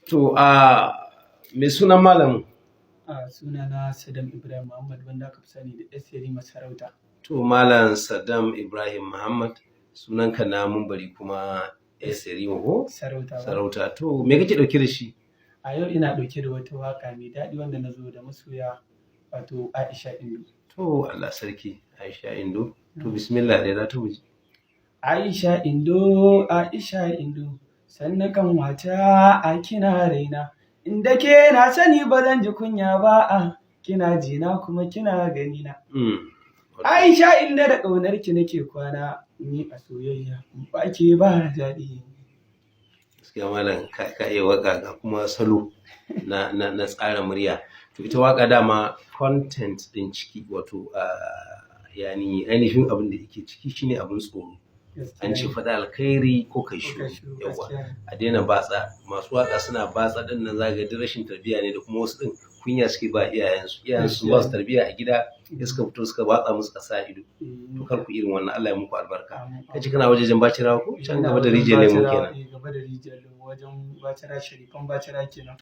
To, a mai sunan malamin? A sunana Saddam Ibrahim Muhammad, wanda aka fi sani da S Yarima Sarauta. To, Malam Saddam Ibrahim Muhammad, sunanka na mumbari kuma S Yarima ko? Sarauta ba. Sarauta. To, me kake dauke da shi? A yau ina ɗauke da wata waƙa mai daɗi wanda na zo da masoya, wato Aisha Indo. To, Allah sarki, Aisha Indo. To, bismillah dai za ta muji. Aisha Indo, Aisha Indo, sannan kan wata a kina raina. Inda ke na sani ba zan ji kunya ba, a kina jina kuma kina ganina. Aisha Indo, da ƙaunar ki nake kwana, ni a soyayya ba ke ba daɗi. Gaskiya malam ka iya waka, ga kuma salo na tsara murya. To, ita waka dama content din ciki, wato yani ainihin abin da yake ciki shine abin tsoro. An ce faɗa alkhairi ko kai shiru. Yawa. A daina batsa, masu waka suna batsa din nan, zaka ga duk rashin tarbiyya ne, da kuma wasu din kunya suke ba iyayensu. Iyayensu ba su tarbiyya a gida, sai suka fito suka watsa musu ƙasa a ido. To, kar ku irin wannan, Allah ya muku albarka. Kace kana wajejen Bacirawa ko? Can gaba da Rijiyar Lemo kenan. Gaba da Rijiyar Lemo, wajen Bacira, Sharifan Bacira kenan.